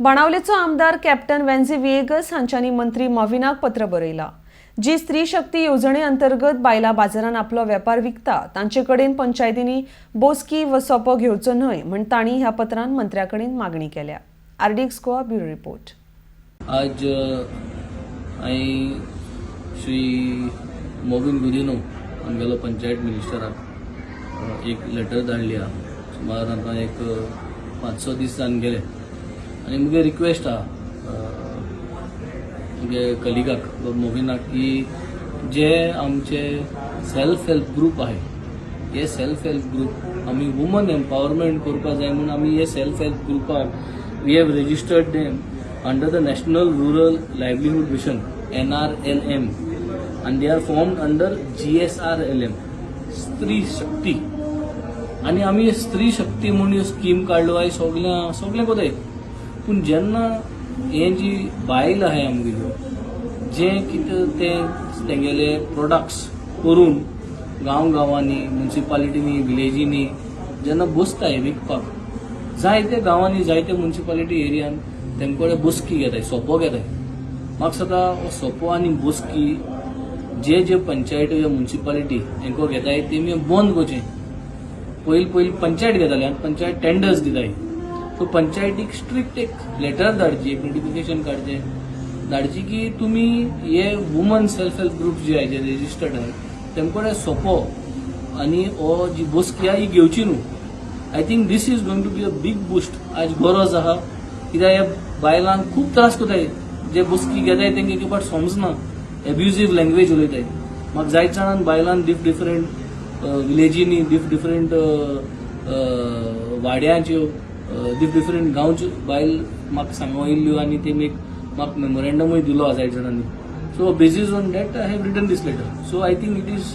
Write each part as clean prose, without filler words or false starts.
बाणावलेचो आमदार कॅप्टन वेन्झी व्हिएगस हांच्यांनी मंत्री मॉविनाक पत्र बरयला. जी स्त्री शक्ती येवजणे अंतर्गत बायलां बाजारान आपलो वेपार विकता तांचे कडेन पंचायतींनी बोसकी व सोपो घेवचो न्हय म्हण तांणी ह्या पत्रान मंत्र्या कडेन मागणी केल्या. RDX Goa bureau report. आज हांवें श्री मोबीन गुदिनो आमगेलो पंचायत मिनिस्टराक एक लेटर धाडली आहा. सुमार आतां एक 5-6 दीस जावन गेले आनी मुगे रिक्वेस्ट आहा मुगे कलिगाक मोबिनाक की जे आमचे सेल्फ हेल्प ग्रूप आहाय, हे सेल्फ हेल्प ग्रूप आमी वुमन एम्पावरमेंट करपा जाय म्हूण आमी हे सेल्फ हेल्प ग्रुपाक we have registered them under the National Rural Livelihood Mission, NRLM, and they are formed under GSRLM, स्त्री शक्ती. आनी आमी स्त्री शक्ती म्हूण ह्यो स्कीम काडलो आनी सगळ्यां सगळें कोताय, पूण जेन्ना हे जी बायल आहाय आमगेल्यो, जे कितें ते तेंगेले प्रोडक्ट्स करून गांव गांवांनी, मुन्सिपालिटींनी, विलेजींनी जेन्ना बसताय विकपाक, जायते गांवांनी, जायते मुन्सिपालिटी एरियान तेंचे कडेन बसकी घेताय, सोपो घेताय. म्हाका दिसता हो सोपो आनी बसकी जे जे पंचायत या मुन्सिपालिटी हेंको घेताय तेमी बंद करचें. पयलीं पयलीं पंचायत घेताले आनी पंचायत टेंडर्स दिताय. सो पंचायतीक स्ट्रिक्ट एक लेटर धाडची, एक नोटिफिकेशन काडचें, धाडची की तुमी हे वुमन सेल्फ हेल्प ग्रुप जे आहाय, जे रेजिस्टर्ड आहाय, तेमचे कडेन सोपो आनी हो जी बसकी आहा ही घेवची न्हू. I think this is going to be a big boost. आज गरज आहा, कित्याक ह्या बायलांक खूब त्रास करताय. जे बसकी घेताय तेंकां एक फावट समजना, एब्युजीव लँग्वेज उलयताय. म्हाका जायत जाणान बायलान डिफ डिफरंट विलेजींनी, डिफ डिफरंट वाड्यांच्यो, डिफ डिफरंट गांवच्यो बायल म्हाका सांगो येयल्ल्यो आनी तेमी एक म्हाका मेमोरेंडमूय दिलो आहा जायत जाणांनी. So basis on that I have written this letter. So I think it is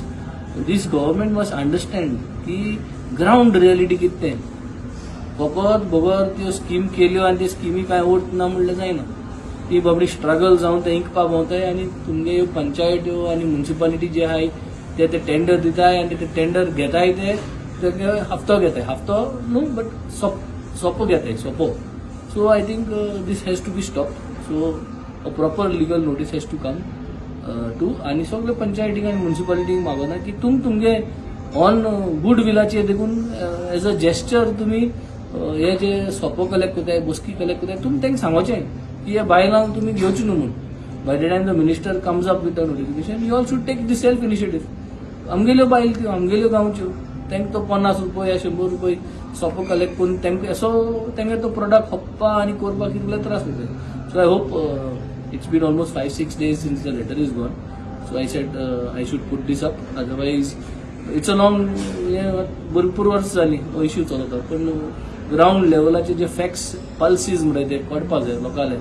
this government must understand की ग्रावंड रियलिटी कितें तें. फकत बगर त्यो स्कीम केल्यो आनी त्यो स्किमी कांय अर्थ ना म्हणल्यार जायना. ती बाबडी स्ट्रगल जावन ते इंकपा भोंवताय आनी तुमगे ह्यो पंचायत्यो आनी मुन्सिपालिटी जे आहाय ते ते टेंडर दिताय आनी ते टेंडर घेताय, ते तेगे हप्तो घेताय, हप्तो न्हू बट सोपो घेताय, सोपो. So I think this has to be stop. So a proper legal notice has to come to आनी सगळे पंचायतीक आनी मुन्सिपालिटीक मागोना की तुम तुमगे ऑन गुड विलाचेर देखून एज अ जेस्चर तुमी हे जे सोपो कलेक्ट करताय, बसकी कलेक्ट करताय, तुमी तांकां सांगोचें की हे बायलांक तुमी घेवचे न्हू म्हूण. By the time the minister comes up with a notification, you all should take the self initiative. आमगेल्यो बायल त्यो, आमगेल्यो गांवच्यो, तांकां तो 50 रुपया या 100 रुपया सोपो कलेक्ट करून तांकां असो तांकां तो प्रोडक्ट खपपा आनी करपाक कितले त्रास जाता. So I hope, it's been almost 5-6 days since the letter is gone, so I said I should put this up, otherwise it's a long, भरपूर वर्स जाली हो इश्यू चलता, पण ग्रावंड लेवलाचे जे फॅक्ट्स पॉलिसीज म्हणटाय ते कळपाक जाय लोकांले.